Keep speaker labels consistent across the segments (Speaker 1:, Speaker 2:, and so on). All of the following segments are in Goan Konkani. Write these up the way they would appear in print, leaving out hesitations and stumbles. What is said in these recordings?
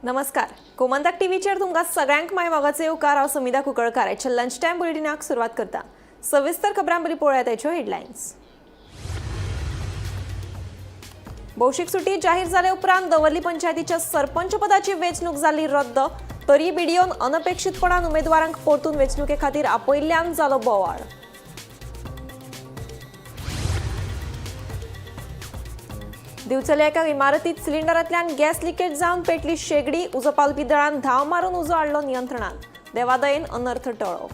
Speaker 1: नमस्कार, गोमंतक टीव्हीचेर तुमकां सगळ्यांक माय मोगाचो येवकार. हांव समिधा कुंकळकार. आयच्या लंच टायम बुलेटिनाक सुरवात करता. सविस्तर खबरां पयलीं पळोवया ताच्यो हेडलायन्स. भौशीक सुटी जाहीर जाले उपरांत दवर्ली पंचायतीच्या सरपंच पदाची वेंचणूक जाली रद्द. तरी बीडीओन अनपेक्षीतपणान उमेदवारांक परतून वेंचणुके खातीर आपयल्ल्यान जालो बोवाळ. दिवचले एका इमारतीत सिलिंडरांतल्यान गॅस लिकेज जावन पेटली शेगडी. उजो पालपी दळान धांव मारून उजो हाडलो नियंत्रणात. देवादयेन अनर्थ टळ्ळो.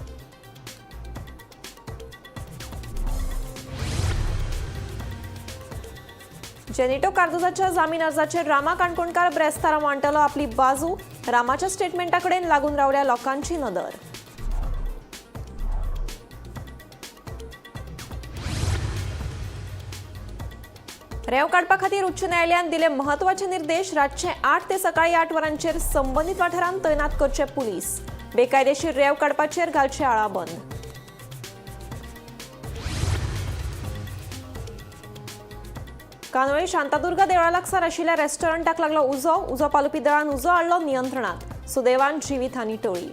Speaker 1: जेनिटो कार्दोजाच्या जामीन अर्जाचेर रामा काणकोणकार ब्रेस्तारा मांडटलो आपली बाजू. रामाच्या स्टेटमेंटा कडेन लागून रावल्या लोकांची नदर. रेंव काडपा खातीर उच्च न्यायालयान दिले म्हत्वाचे निर्देश. रातचे 8 ते सकाळी 8 वरांचेर संबंदीत वाठारांत तैनात करचे पुलीस. बेकायदेशीर रेंव काडपाचेर घालचे आळाबंद. कांदोळे शांतादुर्गा देवळा लागसार आशिल्ल्या रेस्टॉरंटाक लागलो उजो. उजो पालोवपी दळान उजो हाडलो नियंत्रणात. सुदैवान जिवीत हानी टळ्ळी.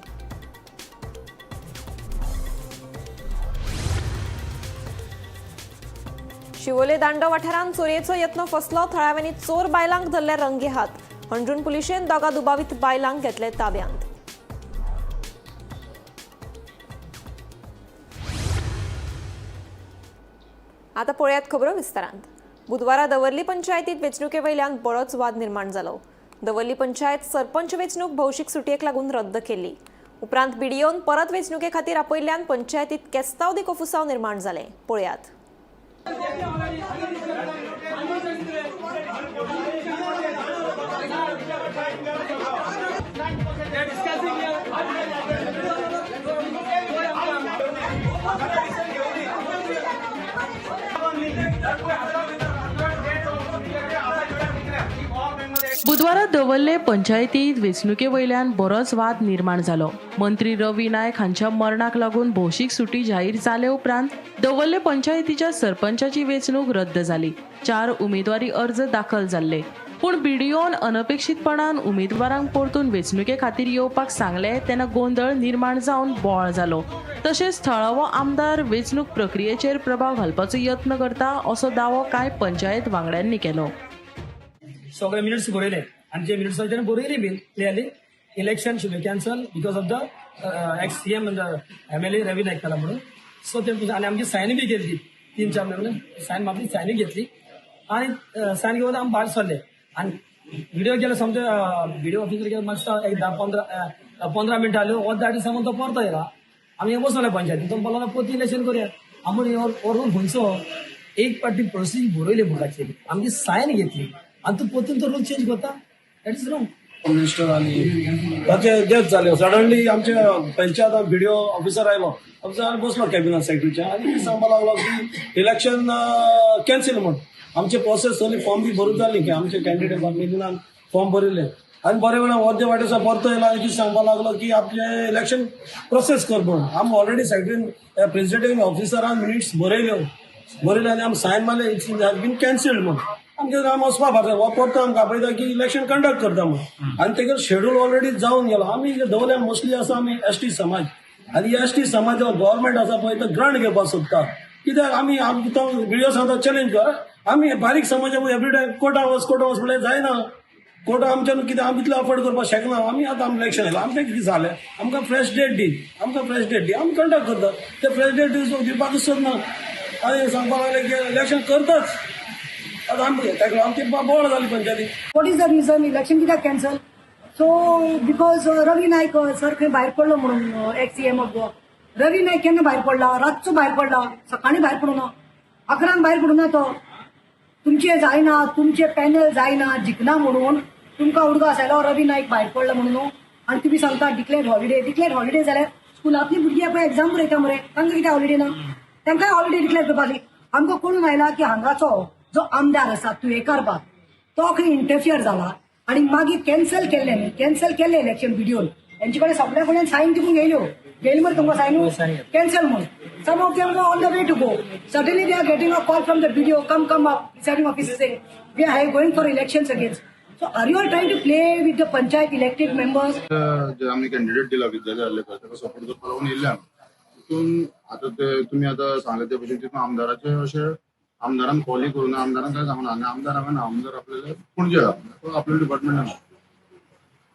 Speaker 1: शिवोले दांडो वाठारांत चोरयेचो यत्न फसलो. थळाव्यांनी चोर बायलांक धरले रंगे हात. हणजूण पुलिशेन दोगा दुबावीत बायलांक घेतले ताब्यांत. आता पळयात खबरो विस्तारांत. बुधवारा दवर्ली पंचायतीत वेंचणुके वयल्यान बरोच वाद निर्माण जालो. दवर्ली पंचायत सरपंच वेंचणूक भौशीक सुटयेक लागून रद्द केल्ली. उपरांत बीडीओन परत वेंचणुके खातीर आपयल्ल्यान पंचायतीत केस्तांव दी कोफुसांव निर्माण जालें. पळयात.
Speaker 2: बुधवारा दवर्ले पंचायतीत वेंचणुके वयल्यान बरोच वाद निर्माण जालो. मंत्री रवी नायक हांच्या मरणाक लागून भौशीक सुटी जाहीर जाले उपरांत दवर्ले पंचायतीच्या सरपंचाची वेंचणूक रद्द जाली. 4 उमेदवारी अर्ज दाखल जाल्ले, पूण बीडीओन अनपेक्षीतपणान उमेदवारांक परतून वेंचणुके खातीर येवपाक सांगले तेन्ना गोंदळ निर्माण जावन बोवाळ जालो. तशेंच थळावो आमदार वेंचणूक प्रक्रियेचेर प्रभाव घालपाचो यत्न करता असो दावो कांय पंचायत वांगड्यांनी केलो.
Speaker 3: सगळे मिनिट्स बरयले आनी जे मिनिट्स आसा बरयले बीन clearly election should be cancel because of the ex CM MLA Ravi Naik जाला म्हणून. सो ते आनी आमची सायन बी केली. 3-4 मेंबरांनी सायन मारली, सायनूय घेतली आनी सायन घेवन आमी भायर सरले. आनी व्हिडिओ गेलो समजे व्हिडिओ ऑफिसर गेलो मातसो एक 10-15 मिनटां जाल्यो. अर्द दाटी सांगून तो परतो येयला. आमी बसले पंचायतीन. तो म्हणपाक लागलो परती इलेक्शन करुया. आमी हो रूल खंयचो? एक पाटी प्रोसिजर बरयली बुकाचेर, आमची सायन घेतली आनी तूं परतून तो रूल चेंज करता, that is wrong.
Speaker 4: Minister आनी ताचे डेथ जाले. सडनली आमचे पंचायत बीडीओ ऑफिसर आयलो. ऑफिसर बसलो कॅबिनेट सेक्रेटरीच्या आनी सांगपाक लागलो की इलेक्शन कॅन्सील म्हण. आमचे प्रोसेस सगळी फॉर्म बी भरून जाली की आमचे कॅन्डिडेट मिलिनान फॉर्म भरिल्ले आनी बरे वेळान अर्दे वाटेसा परतो येयला आनी कितें सांगपाक लागलो की आपले इलेक्शन प्रोसेस कर म्हणून. आमी ऑलरेडी सेक्रेटरीन प्रेसिडेंट ऑफिसरान मिनिट्स बरयल्यो बरयले आनी आमी सायन मारले, it's has been cancelled म्हण. आमगे आमी वचपा भायर हो परतो आमकां आपयता की इलेक्शन कंडक्ट करता म्हण आनी तेगेलो शेड्यूल ऑलरेडी जावन गेलो. आमी दवरल्या मोस्टली आसा आमी एसटी समाज आनी एसटी समाज गव्हर्मेंट आसा पळय तो ग्रांट घेवपाक सोदता. कित्याक आमी आमकां तो विडिओ सांगता चॅलेंज कर. आमी बारीक समाजा एवरी टायम कोर्टा वच कोर्टा वच म्हणल्यार जायना. कोर्टा आमच्यान कितें आमी इतलें अफोर्ड करपाक शकना. आमी आतां आमी इलेक्शन येयलां, आमचें कितें जालें, आमकां फ्रेश डेट दी, आमकां फ्रेश डेट दी, आमी कंडक्ट करता. ते फ्रेश डेट दिवपाकूच सोदना आनी सांगपाक लागले की इलेक्शन करताच. आतां आमकां ताका आमची बोवाळ जाली पंचायती.
Speaker 5: What is the reason election कित्याक cancel? So because Ravi Naik sir खंय भायर पडलो म्हणून, ex CM of Goa Ravi Naik केन्ना भायर पडला? रातचो भायर पडला, सकाळी भायर पडूना, 11 भायर पडूना तो. तुमचे जायना, तुमचे पॅनल जायना, जिखना म्हणून तुमकां उडगास आयलो रवी नायक भायर पडला म्हणून. आनी तुमी सांगता डिक्लेअर हॉलिडे. डिक्लेअर हॉलिडे जाल्यार स्कुलांतली भुरगीं पळय एग्जाम बरयता मरे, तांकां कितें हॉलिडे ना? तांकांय हॉलिडे डिक्लेअर करपाक जाय. आमकां कळून आयला की हांगाचो जो आमदार आसा तुयेकार बाब तो खंय इंटरफियर जाला आनी मागीर कॅन्सल केल्ले न्ही, कॅन्सल केल्ले इलेक्शन बिडिओन. हेंचे कडेन सगळ्या कडल्यान सायन तिकून घेयल्यो, घेयली मरे तुमकां सायन कॅन्सल म्हणून. Some of them on the way to go, suddenly they are getting a call from the BDO, come come up, presiding officer saying we are going for elections against. So are you are trying to play with the panchayat elected members?
Speaker 6: जे आमी कॅन्डिडेट दिला विद्यार्थी आर्लेकर ताका सपोर्ट करपाक लागून येयल्ले आमी. तितून आतां ते तुमी आतां सांगले ते भशेन तितून आमदाराचे अशें आमदारान कॉलय करूं ना, आमदारान कांय सांगूना आनी आमदार हांगा ना, आमदार आपल्याले पणजे आहा, तो आपल्या डिपार्टमेंटान.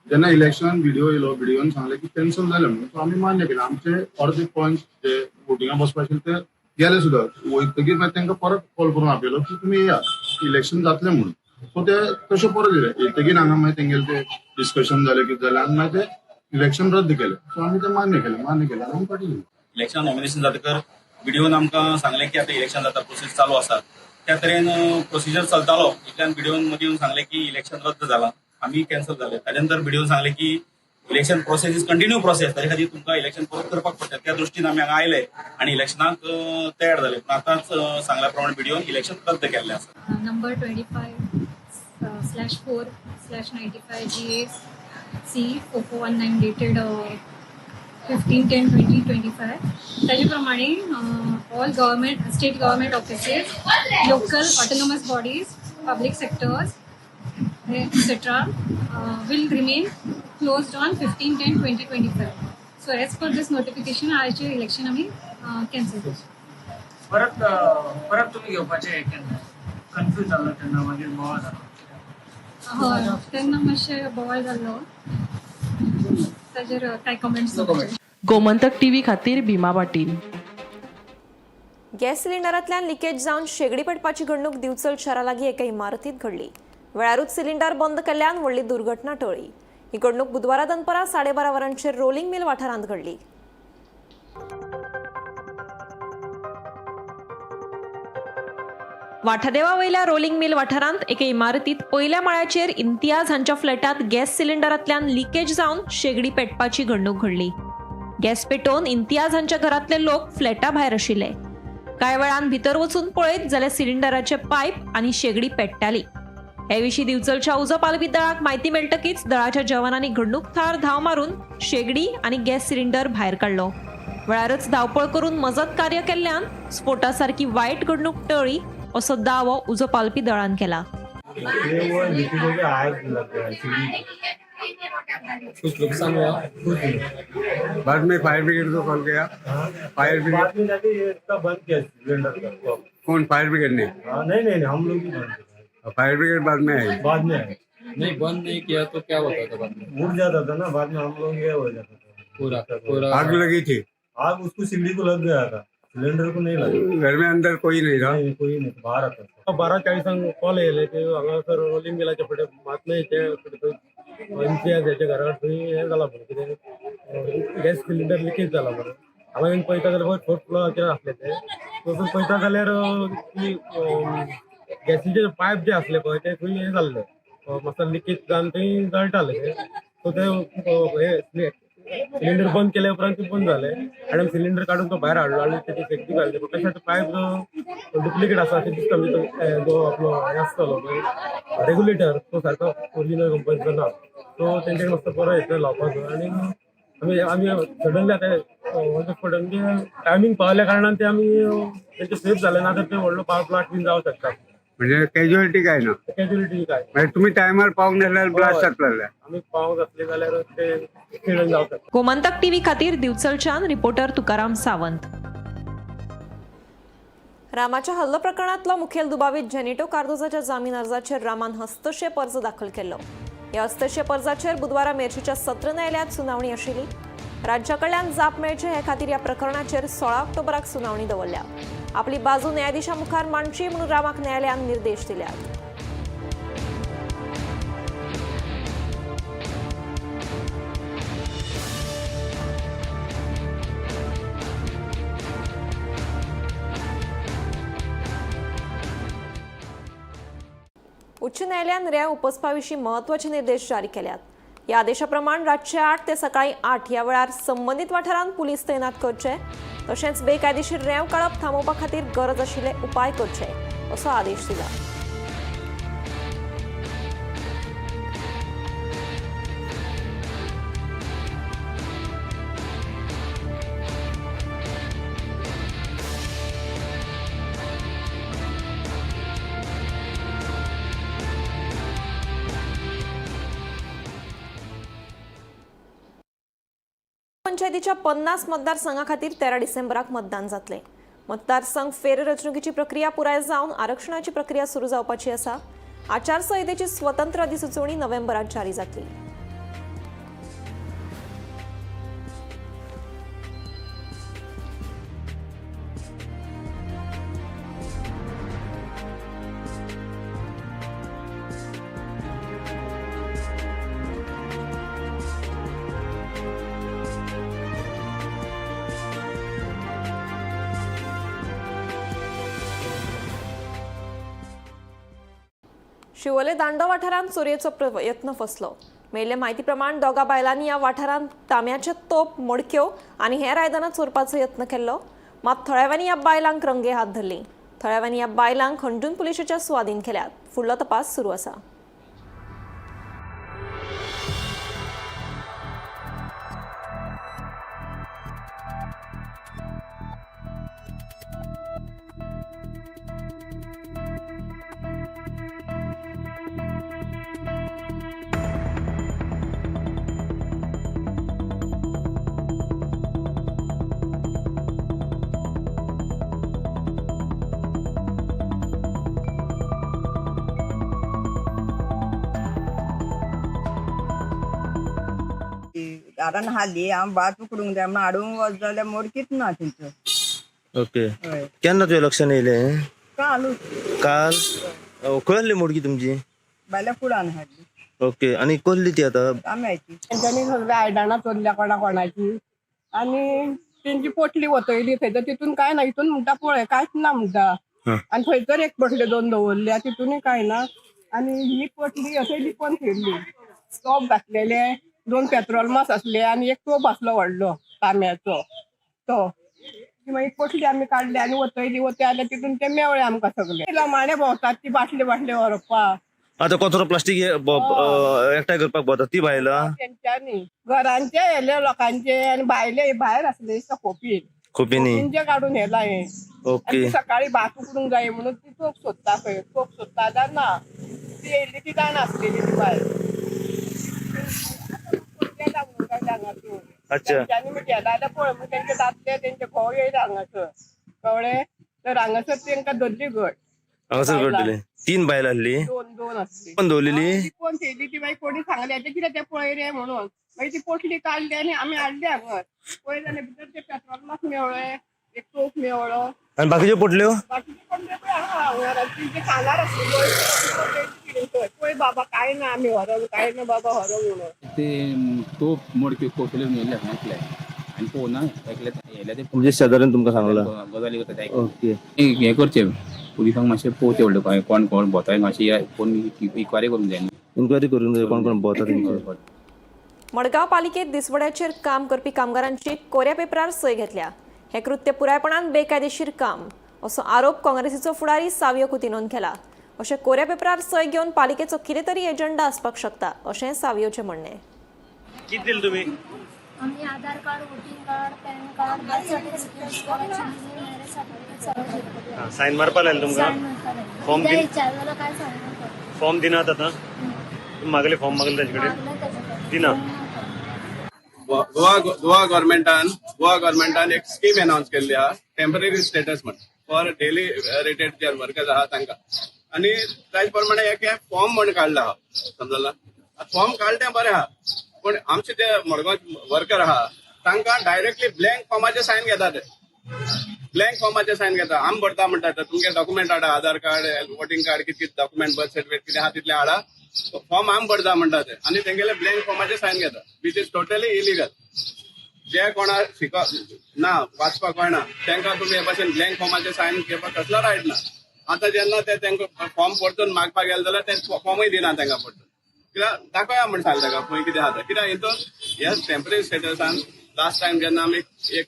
Speaker 6: जेन्ना इलेक्शनान विडियो येयलो, विडियोन सांगलें की कॅन्सल जालें म्हणून, सो आमी मान्य केलें. आमचे अर्दे पंच जे वोटिंगा बसपा आशिल्ले ते गेले सुद्दां. वयतकीर मागीर तांकां परत कॉल करून आपयलो की तुमी येया, इलेक्शन जातलें म्हणून. सो ते तशें परत येयले. येतकीर हांगा मागीर तेंगेले ते डिस्कशन जालें, कितें जालें आनी मागीर ते इलेक्शन रद्द केलें. सो आमी तें मान्य केलें, मान्य केलें आनी आमी फाटीं गेले.
Speaker 7: इलेक्शन नॉमिनेशन जातकर बीडीओन आमकां सांगलें की आतां इलेक्शन जाता, प्रोसेस चालू आसा. त्या तरेन प्रोसिजर चलतालो. इतल्यान बीडीओन मदीं येवन सांगलें की इलेक्शन रद्द जालां, आमी कॅन्सल जाले. ताजे नंतर बीडीओन सांगलें की election process is continue process, ताजे खातीर तुमकां इलेक्शन परत करपाक पडटा. त्या दृश्टीन आमी हांगा आयले आनी इलेक्शनाक तयार जाले. पूण आतांच सांगल्या प्रमाणे बीडीओन इलेक्शन रद्द केल्लें आसा.
Speaker 8: Number 25/4/95 GAC 4419 dated 15/10/2025. ताजे प्रमाणे all government, state government offices, local autonomous bodies, public sectors etcetera will remain closed on 15/10/2025. So as per this notification आयचे इलेक्शन आमी कॅन्सल करचें.
Speaker 9: परत परत तुमी घेवपाचें हें केन्ना कन्फ्यूज जाल्लो तेन्ना मागीर बोवाळ जालो?
Speaker 8: हय, तेन्ना मातशें बोवाळ जाल्लो, ताजेर कांय कमेंट्स.
Speaker 2: गोमंतक टीव्ही खातीर भीमा पाटील.
Speaker 1: गॅस सिलिंडरांतल्यान लिकेज जावन शेगडी पेटपाची घडणूक दिवचल शारा लागीं एका इमारतींत घडली. वेळारूच सिलिंडर बंद केल्ल्यान व्हडली दुर्घटना टळ्ळी. ही घडणूक बुधवारा दनपरां 12:30 वरांचेर रोलिंग मिल वाठारांत घडली. वाठादेवा वयल्या रोलिंग मिल वाठारांत एके इमारतीत पयल्या माळ्याचेर इम्तियाज हांच्या फ्लॅटांत गॅस सिलिंडरांतल्यान लिकेज जावन शेगडी पेटपाची घडणूक घडली. गॅस पेटोवन इम्तियाज हांच्या घरांतले लोक फ्लॅटा भायर आशिल्ले. कांय वेळान भितर वचून पळयत जाल्यार सिलिंडराचे पायप आनी शेगडी पेट्टाली. हे विशीं दिवचलच्या उजो पालवी दळाक म्हायती मेळटकीच दळाच्या जवानांनी घडणूक थळार धांव मारून शेगडी आनी गॅस सिलिंडर भायर काडलो. वेळारच धांवपळ करून मजत कार्य केल्ल्यान स्फोटा सारकी वायट घडणूक टळ्ळी असो दावो उजो पालपी दळान केला.
Speaker 10: ये वो लिक्विड हो गया, आग लग गया सीढ़ी।
Speaker 3: कुछ नुकसान हुआ?
Speaker 10: कुछ नहीं।
Speaker 11: बाद में फायर ब्रिगेड को कॉल किया? फायर ब्रिगेड
Speaker 10: बाद में जाके ये इसका बंद किया सिलेंडर का।
Speaker 11: कौन, फायर ब्रिगेड ने?
Speaker 10: हाँ, नहीं नहीं नहीं, हम लोग ही बंद किया।
Speaker 11: फायर ब्रिगेड बाद में आई?
Speaker 10: बाद में आए।
Speaker 12: नहीं, बंद नहीं किया तो क्या होता था बाद में?
Speaker 10: उड़ जाता था ना बाद में, हम लोग ये हो जाता था।
Speaker 12: पूरा पूरा
Speaker 11: आग लगी थी?
Speaker 10: आग उसको सीढ़ी को लग गया था, सिलेंडर को नहीं लगा।
Speaker 11: घर में अंदर कोई नहीं था?
Speaker 10: नहीं, कोई नहीं, बाहर आता था।
Speaker 3: 12:40 कॉल येयले की हांगासर रोलिंग मिलाच्या फुडें मातनायचे फुडें थंय इम्तियाज हेच्या घरा थंय हें जाला म्हणून, कितें गॅस सिलिंडर लिकेज जाला म्हणून. हांगा येवन पळयता जाल्यार वयर फोर्थ फ्लोराचेर आसले ते. वचून पळयता जाल्यार ती गॅसीचे पायप जे आसले पळय ते थंय हें जाल्ले, मातसो लिकेज जावन थंय जळटाले ते. सो ते हे सिलिंडर बंद केल्या उपरांत ते बंद जाले आनी आमी सिलिंडर काडून तो भायर हाडलो आनी तेजी सेफ्टी घातली. पूण तशें पायप जो डुप्लिकेट आसा ते दिसता. म्हणजे तो जो आपलो हें आसतलो पळय रेगुलेटर, तो सारको ओरिजिनल कंपनीचो ना. सो तेंच्यानी मातसो बरो हेतलो लावपाचो. आनी आमी आमी सडनली आतां ऑन the spot म्हणजे टायमींग पावल्या कारणान ते आमी तेंचे सेफ जाले ना तर ते व्हडलो पावर प्लांट बीन जावं शकता.
Speaker 11: म्हणजे कॅज्युअलिटी काय ना?
Speaker 3: कॅज्युलिटी काय.
Speaker 11: म्हणजे तुम्ही टायमार पावंक नासल्यार ब्लास्ट जातले.
Speaker 3: आमी पावंक आसले जाल्यार ते एक्सिडंट जावं शकता.
Speaker 1: गोमंतक टीव्ही खातीर दिवचलच्यान रिपोर्टर तुकाराम सावंत. रामाच्या हल्लो प्रकरणातलो मुखेल दुबावीत जेनिटो कार्दोजाच्या जामीन अर्जाचेर रामान हस्तक्षेप अर्ज दाखल केल्लो. ह्या हस्तक्षेप अर्जाचेर बुधवारा मेरशेच्या सत्र न्यायालयात सुनावणी आशिल्ली. राज्या कडल्यान जाप मेळचे हे खातीर ह्या प्रकरणाचेर 16 ऑक्टोबराक सुनावणी दवरल्या. आपली बाजू न्यायाधिशा मुखार मांडची म्हणून रामाक न्यायालयान निर्देश दिल्यात. उच्च न्यायालयान रेंव उपसपा विशीं म्हत्वाचे निर्देश जारी केल्यात. ह्या आदेशा प्रमाण रातचे 8 ते सकाळी 8 ह्या वेळार संबंदीत वाठारांत पुलीस तैनात करचे, तशेंच बेकायदेशीर रेंव काडप थांबोवपा खातीर गरज आशिल्ले उपाय करचे असो आदेश दिला. पंचायतीच्या 50 मतदारसंघा खातीर 13 डिसेंबराक मतदान जातलें. मतदारसंघ फेररचणुकीची प्रक्रिया पुराय जावन आरक्षणाची प्रक्रिया सुरू जावपाची आसा. आचारसंहितेची स्वतंत्र अधिसुचोवणी नोव्हेंबरात जारी जातली. शिवोले दांडो वाठारांत चोरयेचो प्रयत्न फसलो. मेळिल्ले म्हायती प्रमाण दोगा बायलांनी ह्या वाठारांत तांब्याचे तोप, मडक्यो आनी हेर आयदनां चोरपाचो यत्न केल्लो. मात थळाव्यांनी ह्या बायलांक रंगे हात धरली. थळाव्यांनी ह्या बायलांक हणजूण पुलिशेच्या सुवादीन केल्यात. फुडलो तपास सुरू आसा.
Speaker 13: दारान हाली हांव भात उकडूंक जाय म्हणून हाडूंक वच जाल्यार मोडकीच ना थंयसर.
Speaker 14: ओके.
Speaker 13: हय.
Speaker 14: केन्ना तुवें लक्षान येयलें?
Speaker 13: कालूच.
Speaker 14: काल खंय आहली मोडकी तुमची?
Speaker 13: बायल्या कुडान हाडली.
Speaker 14: ओके. आनी कसली ती आतां?
Speaker 13: तांब्याची.
Speaker 15: तेंच्यांनी सगळीं आयदनां चोरल्या कोणा कोणाची आनी तेंची पोटली वतयली थंयसर. तितून कांय ना. हितून म्हणटा पळय कांयच ना म्हणटा. आनी थंयसर एक पोटली दोन दवरल्या तितूनय कांय ना. आनी ही पोटली अशें लिपोवन थेयल्ली. तोप घातलेले, 2 पेट्रोल मास आसले आनी एक तोप आसलो व्हडलो तांब्याचो. तो ती मागीर पोटली आमी काडली आनी वतयली. वतय जाल्यार तितून ते मेवळे आमकां सगळे. लमाणे भोंवतात ती बाटले बाटले व्हरपाक.
Speaker 14: आतां कचरो प्लास्टीक एकठांय करपाक भोंवतात ती बायलां
Speaker 15: तेंच्यांनी घरांचे हेले लोकांचे आनी भायले भायर आसले दिसता खोपीन.
Speaker 14: खोपींनी.
Speaker 15: खोपींचे काडून हेला हें.
Speaker 14: ओके.
Speaker 15: आनी सकाळी भात उकडूंक जाय म्हणून ती तोप सोदता खंय. तोप सोदता जाल्यार ना. ती येयल्ली ती जाणा आसलेली ती बायल.
Speaker 14: अच्छा.
Speaker 15: तेंच्यांनी गेला जाल्यार पळय म्हण तेंचे दादले तेंचे घोव येयले हांगासर. कळ्ळें? तर हांगासर तेंकां धरली घट.
Speaker 14: हांगासर घडलेले 3 बायलां आहली.
Speaker 15: दोन आसली.
Speaker 14: कोण दवरलेली?
Speaker 15: ती कोण थेयली ती मागीर कोणी सांगले हेजें कितें तें पळय रे म्हणून. मागीर ती पोटली काडली आनी आमी हाडली हांगर. पळय जाल्यार भितर ते पेट्रोल मास मेवळें, एक तोप मेवळो.
Speaker 14: आनी बाकीच्यो पोटल्यो?
Speaker 15: बाकीचे कोण ते पळय आहा हांगर. तेंचे कानार आसली पळय बाबा कांय ना आमी व्हरोंक, कांय ना बाबा व्हरोंक म्हणून.
Speaker 12: ते तोप मोडक्यो कोसळ्यो येयले एकले आनी पळोवना एकले येयले ते.
Speaker 14: म्हणजे शेजाऱ्यान तुमकां सांगलां?
Speaker 12: गजाली करता.
Speaker 14: ओके.
Speaker 12: हें करचें पुलिसांक मातशें पळोवचें पडलें कोण कोण भोंवता मातशें कोण इन्क्वायरी करूंक जाय न्हू.
Speaker 14: इन्क्वायरी करूंक जाय कोण कोण भोंवता तेंची.
Speaker 1: मडगांव पालिकेत दिसवड्याचेर काम करपी कामगारांची कोऱ्या पेपरार सय घेतल्या. हें कृत्य पुरायपणान बेकायदेशीर काम असो आरोप काँग्रेसीचो फुडारी सावियो कुतिनोन केला. अशें कोऱ्या पेपरार सय घेवन पालिकेचो कितें तरी एजंडा आसपाक शकता अशें सावियोचें म्हणणें.
Speaker 14: कितें दिलें तुमी?
Speaker 16: आम्ही Aadhaar card, voting card, PAN card, birth certificate, marriage certificate सगळं.
Speaker 14: सायन मारपा लायलें तुमकां? फॉर्म
Speaker 16: काय विचारलेलं काय सांगू.
Speaker 14: फॉर्म दिनात आतां? तुमी मागले फॉर्म मागले ताजे कडेन? दिना.
Speaker 17: गोवा गव्हर्मेंटान एक स्कीम अनाउन्स केल्ली आहा, टेम्पररी स्टेटस म्हण for daily rated J workers आहा तांकां. आनी त्याच प्रमाणे एक फॉर्म म्हण काडला आहा, समजला? फॉर्म काडलें बरें आहा, पूण आमचे जे मडगांव वर्कर आहा तांकां डायरेक्टली ब्लँक फॉर्माचे सायन घेतात. ब्लँक फॉर्माचे सायन घेता. आमी भरता म्हणटा तुमगे डॉक्युमेंट हाडा, आधार कार्ड, वोटिंग कार्ड, कित कित डॉक्युमेंट, बर्थ सर्टिफिकेट कितें आहा तितलें हाडा, फॉर्म आमी भरता म्हणटा ते. आनी तेंगेले ब्लँक फॉर्माचे सायन घेता, which is totally illegal. जे कोणा शिक ना, वाचपाक कळना तांकां तुमी हे भाशेन ब्लँक फॉर्माचे सायन घेवपाक कसलो रायट ना. आतां जेन्ना ते तांकां फॉर्म परतून मागपाक गेले जाल्यार ते फॉर्मूय दिना तांकां परतून. कित्याक दाखोवया म्हण सांगलें ताका खंय कितें आहा तें. कित्याक हितून ह्या टेम्पररी स्टेटसान लास्ट टायम जेन्ना आमी एक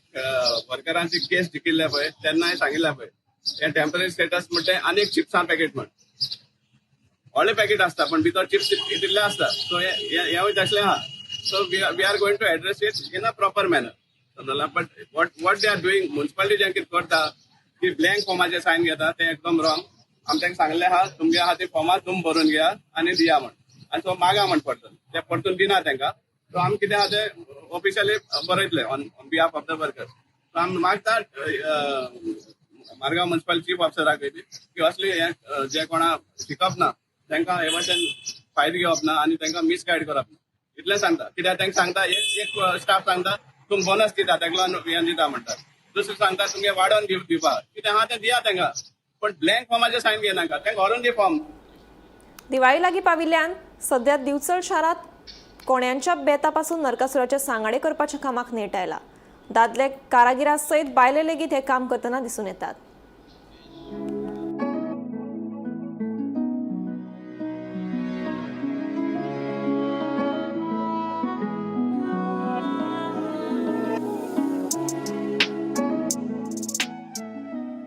Speaker 17: वर्करांची केस जिखिल्ले पळय तेन्नाय सांगिल्लें पळय हे टेम्पररी स्टेटस म्हणटे आनी एक चिप्सां पॅकेट म्हण व्हडलें पॅकेट आसता पण भितर चिप्स तितले आसता. सो हेंवूय तसलें आहा. So we are going to address it in a proper manner, समजला? But what they are doing, municipality जें कितें करता की ब्लँक फॉर्माचे सायन घेता तें एकदम रॉंग. आमी तांकां सांगलें आहा तुमगे आहा ती फॉर्मां तुमी भरून घेया आनी दिया म्हण, आनी सो मागा म्हण परतून, ते परतून दिना तांकां. सो आमी कितें आहा तें ऑफिशियली बरयतले on behalf of the workers. So आमी मागता मारगांव म्युनिसिपल चीफ ऑफिसराक की असले हे जे कोणा शिकप ना तांकां हे वटेन फायदो घेवप ना आनी तांकां मिसगायड करप ना, इतलें सांगता. कित्याक तांकां सांगता एक स्टाफ सांगता तुमी बोनस दिता ताका लागून हें दिता म्हणटात, दुसरें सांगता तुमगे वाडोवन दिवपा, कितें आहा तें दिया तांकां, पण ब्लँक फॉर्माचेर सायन घेयनाका, तांकां व्हरून दी फॉर्म.
Speaker 1: दिवाळी लागीं पाविल्ल्यान सध्या दिवचल शारांत कोण्यांच्या बेतापासून नरकासुराचे सांगाडे करपाच्या कामाक नेट आयला. दादले कारागिरा सयत बायले लेगीत हे काम करतना दिसून येतात.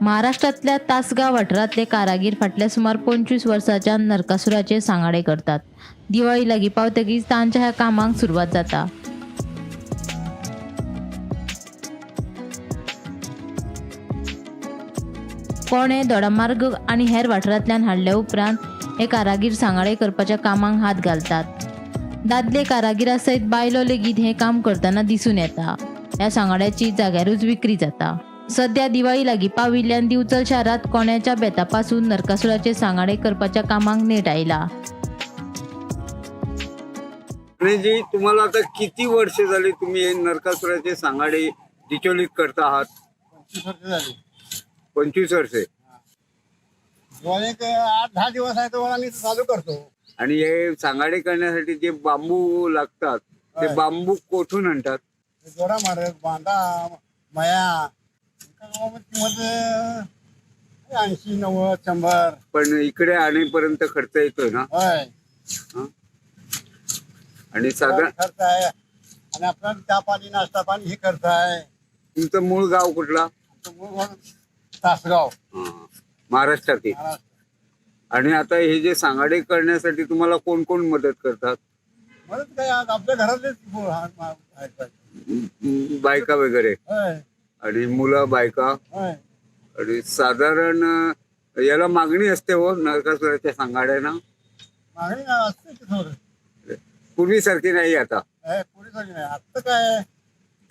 Speaker 18: महाराष्ट्रांतल्या तासगांव वाठारांतले कारागीर फाटल्या सुमार 25 वर्सांच्यान नरकासुराचे सांगाडे करतात. दिवाळी लागीं पावतकीच तांच्या ह्या कामाक सुरवात जाता. कोणे दोडामार्ग आनी हेर वाठारांतल्यान हाडल्या उपरांत हे कारागीर सांगाडे करपाच्या कामाक हात घालतात. दादले कारागिरा सयत बायलो लेगीत हें काम करतना दिसून येता. ह्या सांगाड्याची जाग्यारूच विक्री जाता. सध्या दिवाळी लागीं पाविल्ल्यान दिवचल शारांत कोण्याच्या बेतापासून नरकासुराचे सांगाडे करपाच्या कामाक नेट आयला.
Speaker 11: जी, तुम्हाला आता किती वर्ष झाली तुम्ही हे नरकासुराचे सांगाडे डिचोलीत करता आहात?
Speaker 6: 25 वर्ष झाली.
Speaker 11: 25 वर्षे.
Speaker 6: दिवाळीक 8-10 दिवस आहे तो आम्ही चालू करतो.
Speaker 11: आणि हे सांगाडे करण्यासाठी जे बांबू लागतात ते बांबू कोठून आणतात?
Speaker 6: दोडामार्ग, बांदा, मया, किंमत 80, 90, 100.
Speaker 11: पण इकडे आणेपर्यंत खर्च येतोय ना?
Speaker 6: होय.
Speaker 11: आणि साधारण
Speaker 6: खर्च आहे आणि आपला चहा पाणी नाश्ता पाणी हे खर्च आहे.
Speaker 11: तुमचं मूळ गाव कुठला?
Speaker 6: मूळ गाव तासगाव,
Speaker 11: महाराष्ट्रातील. आणि आता हे जे सांगाडे करण्यासाठी तुम्हाला कोण कोण मदत करतात?
Speaker 6: मदत काय आपल्या घरातलेच
Speaker 11: बायका वगैरे आणि मुलं बायका. आणि साधारण याला मागणी असते हो नरकासुराच्या सांगाड्यांना?
Speaker 6: मागणी असते थोडं,
Speaker 11: पूर्वीसारखी नाही आता.
Speaker 6: पूर्वीसारखी नाही आता, काय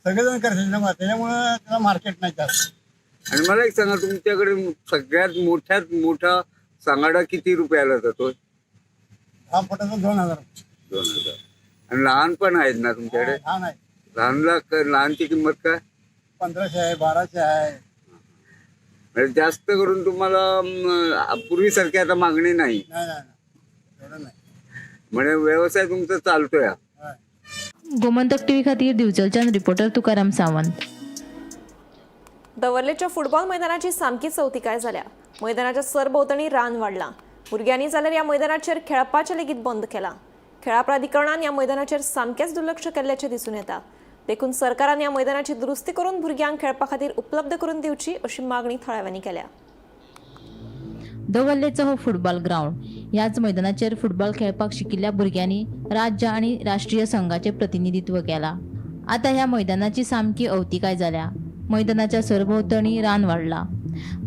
Speaker 6: सगळेजण करतील ना, त्याच्यामुळे त्याला मार्केट नाही जास्त.
Speaker 11: आणि मला एक सांगा, तुमच्याकडे सगळ्यात मोठ्यात मोठा सांगाडा किती रुपयाला जातो?
Speaker 6: 10 फुटाचा 2000.
Speaker 11: 2000. आणि लहान पण आहेत ना तुमच्याकडे?
Speaker 6: लहान आहे.
Speaker 11: लहानला लहानची किंमत काय?
Speaker 6: 1500 आहे, 1200 आहे.
Speaker 11: म्हणजे जास्त करून तुम्हाला पूर्वीसारखी आता मागणी नाही. म्हणजे व्यवसाय तुमचा चालतोय.
Speaker 18: गोमंतक टीव्ही खातीर दिवचलच्यान रिपोर्टर तुकाराम सावंत.
Speaker 1: दवर्लेच्या फुटबॉल मैदानाची सामकी चवतिकाय जाल्या. मैदानाच्या सरभोंवतणी रान वाडलां. भुरग्यांनी जाल्यार ह्या मैदानाचेर खेळपाचें लेगीत बंद केलां. खेळा प्राधिकरणान ह्या मैदानाचेर सामकेंच दुर्लक्ष केल्ल्याचें दिसून येता. देखून सरकारान ह्या मैदानाची दुरुस्ती करून भुरग्यांक खेळपा खातीर उपलब्ध करून दिवची अशी मागणी थळाव्यांनी केल्या.
Speaker 18: दवर्लेचो हो फुटबॉल ग्रावंड. ह्याच मैदानाचेर फुटबॉल खेळपाक शिकिल्ल्या भुरग्यांनी राज्य आनी राष्ट्रीय संघाचें प्रतिनिधित्व केलां. आतां ह्या मैदानाची सामकी अवतिकाय जाल्या. मैदानाच्या सरभोंवतणी रान वाडलां.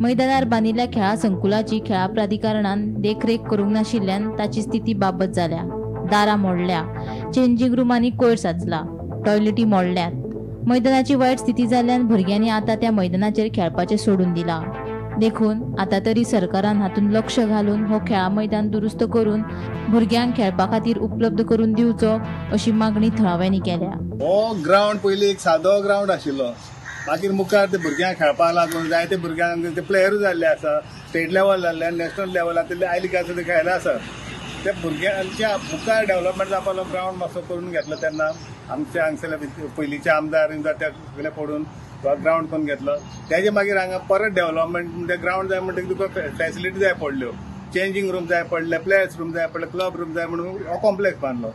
Speaker 18: मैदानार बांदिल्ल्या खेळा संकुलाची खेळा प्राधिकरणान देखरेख करूंक नाशिल्ल्यान ताची स्थिती बाबत जाल्या. दारां मोडल्या, चेंजींग रुमांनी कोयर साचला, टॉयलेटी मोडल्यात. मैदानाची वायट स्थिती जाल्ल्यान भुरग्यांनी आतां त्या मैदानाचेर खेळपाचें सोडून दिलां. देखून आतां तरी सरकारान हातूंत लक्ष घालून हो खेळा मैदान दुरुस्त करून भुरग्यांक खेळपा खातीर उपलब्ध करून दिवचो अशी मागणी थळाव्यांनी केल्या.
Speaker 6: हो ग्रावंड पयलीं एक सादो ग्रावंड आशिल्लो, मागीर मुखार ते भुरग्यांक खेळपाक लागून जायते भुरग्यांक ते प्लेयरूय जाल्ले आसा, स्टेट लेवल जाल्ले, नॅशनल लेवलार ते आयली काय ते खेळले आसा. ते भुरग्यांच्या मुखार डेव्हलपमेंट जावपाक ग्रावंड मातसो करून घेतलो तेन्ना आमचे हांगसरले पयलींचे आमदार त्या सगळे पडून ग्रावंड करून घेतलो. तेजे मागीर हांगा परत डेव्हलपमेंट म्हणजे ग्रावंड जाय म्हणटकीर तुका फॅसिलिटी जाय पडल्यो, चेंजींग रूम जाय पडले, प्लेयर्स रूम जाय पडले, क्लब रूम जाय म्हणून हो कॉम्प्लेक्स बांदलो.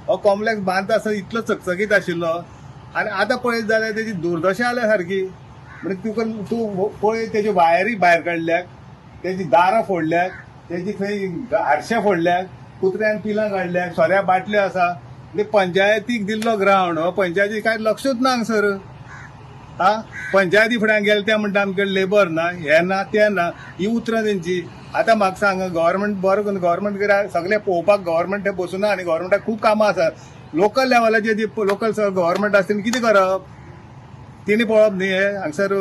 Speaker 6: हो कॉम्प्लेक्स बांदता आसतना इतलो चकचकीत आशिल्लो आनी आतां पळयत जाल्यार तेजी दुर्दशा जाल्या सारकी. म्हणजे तुका तूं पळय तेजी वायरी भायर काडल्याक, तेजी दारां फोडल्याक, तेजी खंय हारशे फोडल्याक, कुत्र्यान पिलां काडल्याक, सोऱ्या बाटल्यो आसा. म्हणजे पंचायतीक दिल्लो ग्रावंड हो पंचायती कांय लक्षूच ना हांगसर. हा पंचायती फुड्यान गेले ते म्हणटा आमचे लेबर ना, हें ना, तें ना, ही उतरां तेंची. आतां म्हाका सांग, गव्हर्मेंट बरो करून गव्हर्मेंट कित्याक सगळें पळोवपाक गव्हर्मेंट बसूना आनी गव्हर्मेंटाक खूब कामां आसा.
Speaker 19: लोकल लेवलाचेर जी लोकल गव्हर्मेंट आसा तेणी कितें करप? तेणी पळोवप न्ही. हे हांगसर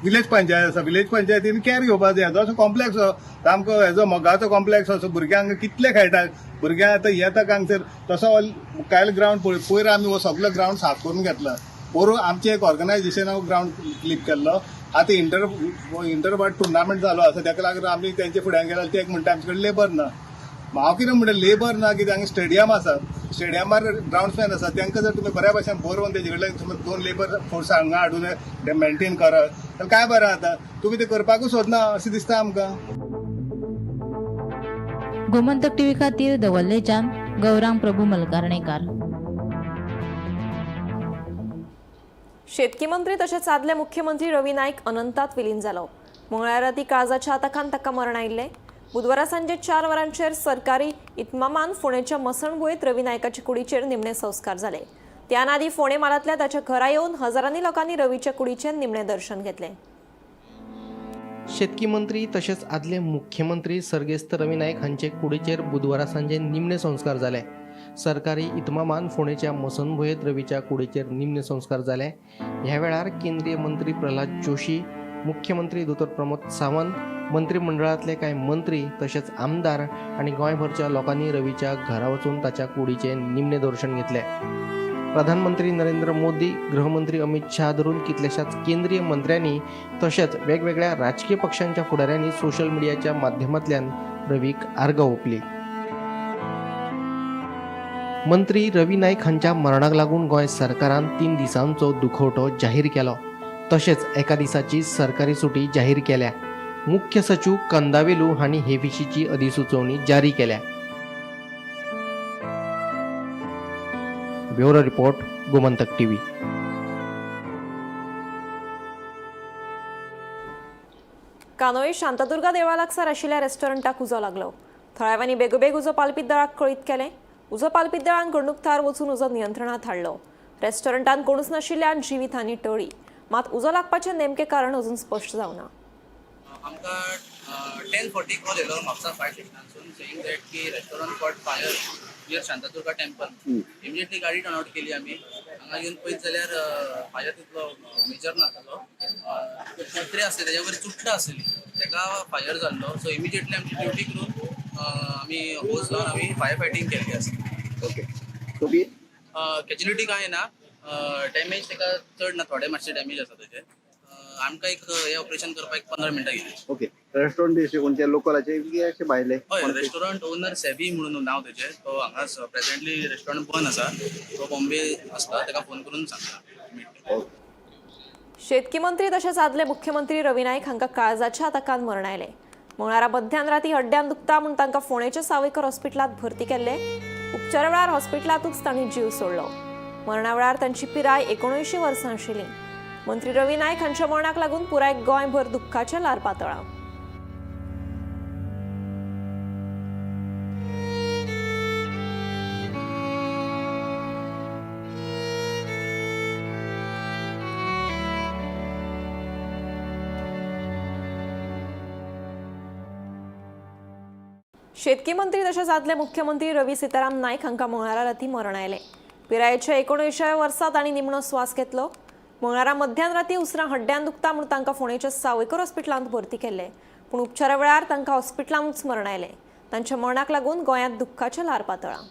Speaker 19: विलेज पंचायत आसा, विलेज पंचायतीन कॅर घेवपाक जाय. हेजो असो कॉम्प्लेक्स सामको, हेजो मोगाचो कॉम्प्लेक्स असो, भुरग्यांक कितले खेळटा भुरगे आतां येता हांगसर. तसो मुखायल ग्रावंड पळय, पयर आमी हो सगलो ग्रावंड साफ करून घेतला. पोरूं आमचें एक ऑर्गनायजेशनान ग्रावंड क्लीन केल्लो. आतां इंटरवार्ड टुर्नामेंट चालू आसा, ताका लागून आमी तेंच्या फुड्यान गेल्यार ते म्हणटा आमचे कडेन लेबर ना. हांव कितें म्हणटा, लेबर ना कित्याक, हांगा स्टेडियम आसा, स्टेडियमार ग्रावंड्समॅन आसा, तांकां जर तुमी बऱ्या भशेन बरोवन तेजे कडल्यान समज दोन लेबर फोर्स हांगा हाडून ते मेंटेन करत जाल्यार काय बरें जाता. तुमी तें करपाकूच सोदना अशें दिसता आमकां.
Speaker 18: गोमंतक टीव्ही खातीर दवल्लेच्यान गौरांग प्रभू मलकारणेकार.
Speaker 1: शेतकी मंत्री तशेंच आदले मुख्यमंत्री रवी नायक अनंतात विलीन जालो. मंगळारा राती काळजाच्या आताकान ताका मरण आयिल्लें. बुधवारा सांजे 4 वरांचेर सरकारी इतमामान फोंडेच्या मसणभुंयेत रवी नायकाचे कुडीचेर निमणे संस्कार जाले. त्यान आदी फोंडे म्हालांतल्या ताच्या घरा येवन हजारांनी लोकांनी रवीच्या कुडीचें निमणें दर्शन घेतलें.
Speaker 20: शेतकी मंत्री तशेंच आदले मुख्यमंत्री सर्गेस्त रवी नायक हांचे कुडीचेर बुधवारा सांजे निमणे संस्कार जाले. सरकारी इतमामान फोंडेच्या मसणभुंयेत रवीच्या कुडीचेर निमणे संस्कार जाले. ह्या वेळार केंद्रीय मंत्री प्रल्हाद जोशी, मुख्यमंत्री दोतोर प्रमोद सावंत, मंत्रिमंडळांतले कांय मंत्री तशेंच आमदार आनी गोंयभरच्या लोकांनी रवीच्या घरा वचून ताच्या कुडीचें निमणें दर्शन घेतलें. प्रधानमंत्री नरेंद्र मोदी, गृहमंत्री अमित शाह धरून कितल्याशाच केंद्रीय मंत्र्यांनी तशेंच वेगवेगळ्या राजकीय पक्षांच्या फुडाऱ्यांनी सोशल मिडियाच्या माध्यमांतल्यान रवीक आर्गां ओंपली. मंत्री रवी नायक हांच्या मरणाक लागून गोंय सरकारान 3 दिसांचो दुखवटो जाहीर केलो. तशेंच एका दिसाची सरकारी सुटी जाहीर केल्या. मुख्य सचिव कंदावेलू हांणी हे विशींची अधिसुचोवणी जारी केल्या. Bureau report, Gomantak TV.
Speaker 1: Candolim Shantadurga देवळा लागसार आशिल्ल्या रेस्टॉरंटाक उजो लागलो. थळाव्यांनी बेगोबेग उजो पालपी दळाक कळीत केलें. उजो पालपी दळान घडणूक थळार वचून उजो नियंत्रणांत हाडलो. रेस्टॉरंटान कोणूच नाशिल्ल्यान जिवीत हानी टळ्ळी. मात उजो लागपाचें नेमकें कारण अजून स्पश्ट जावना.
Speaker 21: आमकां 10:40 कॉल येयलो म्हापसा फायर स्टेशनासून, सेईंग that की restaurant caught fire near Shantadurga temple. Immediately गाडी टर्न आउट केली आमी. हांगा येवन पळयत जाल्यार फायर तितलो मेजर नासलो. पत्रे आसले तेज्या वयर चुट्टां आसली, तेका फायर जाल्लो. सो इमिजिएटली आमची ड्युटी करून आमी होज लावन आमी फायर फायटींग केल्ली आसा.
Speaker 11: ओके, तुमी
Speaker 21: कॅज्युलिटी कांय ना, डॅमेज ताका चड ना, थोडे मातशे डॅमेज आसा तेजे. आमकां एक हे ऑपरेशन करपाक एक 15 मिनटां गेली.
Speaker 11: ओके, रेस्टॉरंट बी अशे कोणते लोकलाचे की अशे भायले?
Speaker 21: हय, रेस्टॉरंट ओनर सेबी म्हणून नांव तेजें. तो हांगा प्रेझेंटली रेस्टॉरंट बंद आसा, तो बॉम्बे आसता. ताका फोन करून सांगता.
Speaker 1: शेतकी मंत्री तशेंच आदले मुख्यमंत्री रवी नायक हांकां काळजाच्या आताकान मरण आयलें. मंगळारा मध्यान राती हड्ड्यान दुखता म्हूण तांकां फोंडेच्या सावयकर हॉस्पिटलांत भरती केल्ले. उपचारा वेळार हॉस्पिटलांतूच तांणी जीव सोडलो. मरणा वेळार तांची पिराय 79 वर्सां आशिल्ली. मंत्री रवी नायक हांच्या मरणाक लागून पुराय गोंयभर दुख्खाचें ल्हार पातळ्ळां. शेतकी मंत्री तशेंच आदले मुख्यमंत्री रवी सीताराम नायक हांकां मंगळारा राती मरण आयलें. पिरायेच्या 79व्या वर्सा तांणी निमणो स्वास घेतलो. मंगळारा मध्यान राती उसरां हड्ड्यान दुखता म्हूण तांकां फोंडेच्या सावयकर हॉस्पिटलांत भरती केल्ले. पूण उपचारा वेळार तांकां हॉस्पिटलांतूच मरण आयलें. तांच्या मरणाक लागून गोंयांत दुख्खाचें ल्हार पातळ्ळां.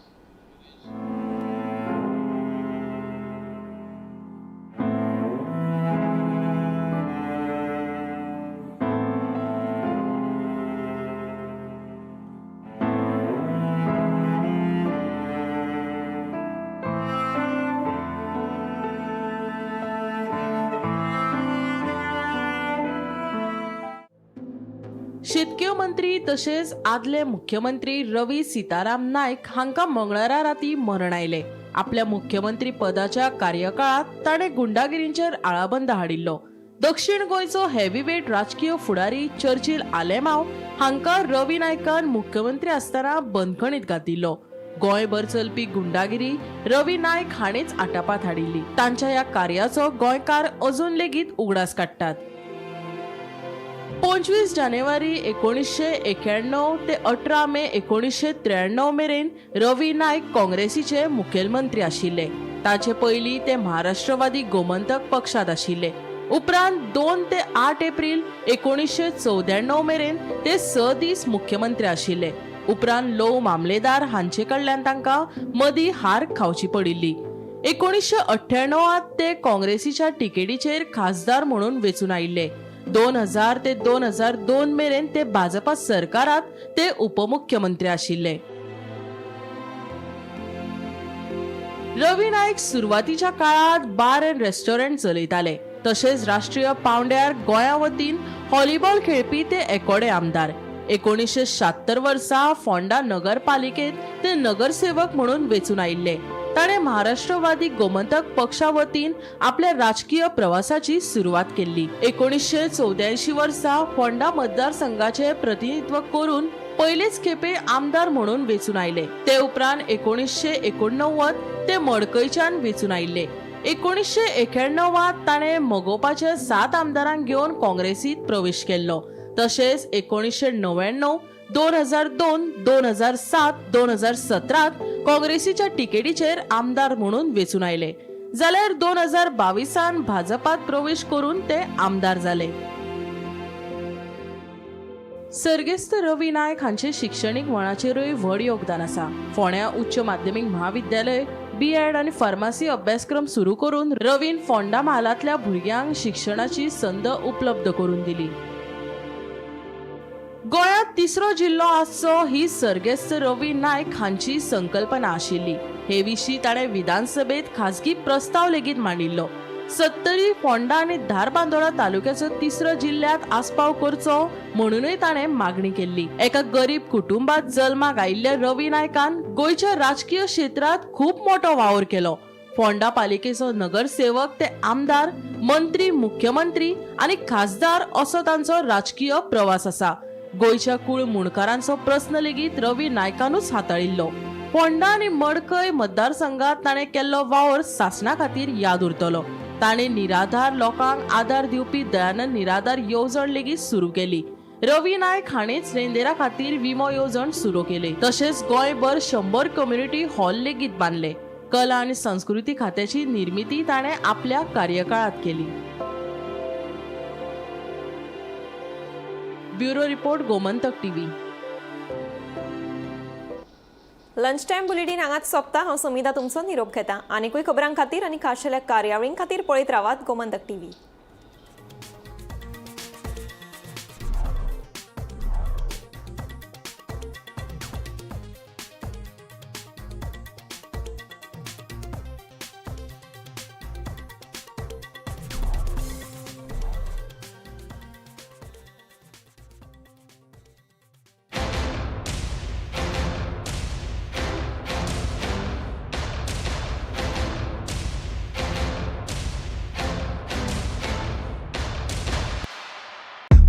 Speaker 2: शेतकी मंत्री तशेंच आदले मुख्यमंत्री रवी सीताराम नायक हांकां मंगळारा राती मरण आयलें. आपल्या मुख्यमंत्री पदाच्या कार्यकाळांत ताणें गुंडागिरींचेर आळाबंद हाडिल्लो. दक्षिण गोंयचो हेवीवेट राजकीय फुडारी चर्चिल आलेमाव हांकां रवी नायकान मुख्यमंत्री आसतना बंदखणीत घातिल्लो. गोंयभर चलपी गुंडागिरी रवी नायक हाणेच आटापात हाडिल्ली. तांच्या ह्या कार्याचो गोंयकार अजून लेगीत उगडास काडटात. 25 जानेवारी 1991 ते 18 मे 1993 मेरेन रवी नायक काँग्रेसीचे मुखेलमंत्री आशिल्ले. ताचे पयलीं ते महाराष्ट्रवादी गोमंतक पक्षांत आशिल्ले. उपरांत 2 ते 8 एप्रील 1994 मेरेन ते 6 दीस मुख्यमंत्री आशिल्ले. उपरांत लोव मामलेदार हांचे कडल्यान तांकां मदीं हार खावची पडिल्ली. 1998 ते काँग्रेसीच्या तिकेटीचेर खासदार म्हणून वेंचून आयिल्ले. 2000 ते 2002 मेरेन ते भाजपा सरकारात ते उपमुख्यमंत्री आशिल्ले. रवी नायक सुरवातीच्या काळात बार अँड रेस्टॉरंट चलयताले. तशेंच राष्ट्रीय पांवड्यार गोंया वतीन व्हॉलीबॉल खेळपी ते एकोडे आमदार. 1976 वर्सा फोंडा नगरपालिकेत ते नगरसेवक म्हणून वेंचून आयिल्ले. ताणें महाराष्ट्रवादी गोमंतक पक्षा वतीन आपल्या राजकीय प्रवासाची सुरवात केल्ली. 1984 वर्सा फोंडा मतदारसंघाचे प्रतिनिधित्व करून पयलेच खेपे आमदार म्हणून वेंचून आयले. ते उपरांत 1989 ते मडकयच्यान वेंचून आयिल्ले. 1991 ताणें मगोपाचे 7 आमदारांक घेवन काँग्रेसीत प्रवेश केल्लो. तशेंच 1999, 2002, 2007, 2017 काँग्रेसीच्या तिकेटीचेर आमदार म्हणून वेंचून आयले. जाल्यार 2022 भाजपात प्रवेश करून ते आमदार जाले. सर्गेस्त रवी नायक हांचे शिक्षणीक मळाचेरूय व्हड योगदान आसा. फोंड्या उच्च माध्यमीक म्हाविद्यालय बी.एड आनी फार्मासी अभ्यासक्रम सुरू करून रवीन फोंडा म्हालांतल्या भुरग्यांक शिक्षणाची संद उपलब्ध करून दिली. गोंयांत तिसरो जिल्लो आसचो ही सर्गेस्त रवी नायक हांची संकल्पना आशिल्ली. हे विशीं ताणें विधानसभेत खासगी प्रस्ताव लेगीत मांडिल्लो. सत्तरी, फोंडा आनी धारबांदोडा तालुक्याचो तिसरो जिल्ल्यांत आस्पाव करचो म्हणूनय ताणें मागणी केल्ली. एका गरीब कुटुंबात जल्माक आयिल्ल्या रवी नायकान गोंयच्या राजकीय क्षेत्रांत खूब मोटो वावर केलो. फोंडा पालिकेचो नगरसेवक ते आमदार, मंत्री, मुख्यमंत्री आनी खासदार असो तांचो राजकीय प्रवास आसा. गोंयच्या कुळ मुणकारांचो प्रस्न लेगीत रवी नायकानूच हाताळिल्लो. फोंडा आनी मडकय मतदारसंघात ताणें केल्लो वावर सासणा खातीर याद उरतलो. ताणें निराधार लोकांक आदार दिवपी दयानंद निराधार येवजण लेगीत सुरू केली. रवी नायक हाणेंच रेंदेरा खातीर विमो येवजण सुरू केली. तशेंच गोंयभर 100 कम्युनिटी हॉल लेगीत बांदले. कला आनी संस्कृती खात्याची निर्मिती ताणें आपल्या कार्यकाळात केली. Bureau report, Gomantak TV.
Speaker 1: Lunch time bulletin हांगाच सोंपता. हांव समिता तुमचो निरोप घेता. आनीकूय खबरां खातीर आनी खाशेल्या कार्यावळीं खातीर पळयत रावात गोमंतक टीव्ही.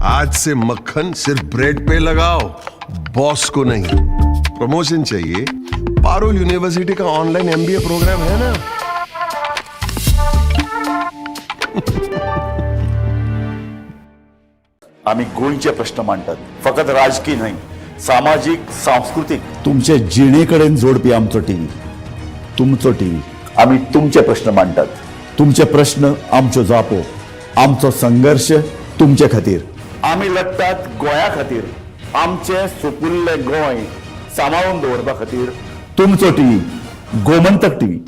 Speaker 4: आज से मक्खन सिर्फ ब्रेड पे लगाओ, बॉस को नहीं। प्रमोशन चाहिए? पारुल यूनिवर्सिटी का ऑनलाइन एमबीए प्रोग्राम है ना।
Speaker 22: आमी गोंयचे प्रश्न मांडटात, फकत राजकी न्हय, सामाजीक, सांस्कृतीक, तुमचे जिणे कडेन जोडपी आमचो टीव्ही, तुमचो टीव्ही। आमी तुमचे प्रश्न मांडटात, तुमचे प्रश्न आमच्यो जापो, आमचो संघर्श तुमचे खातीर। आमी लढटात गोंया खातीर, आमचें सुपुल्लें गोंय सांबाळून दवरपा खातीर। तुमचो टीव्ही, गोमंतक टीव्ही।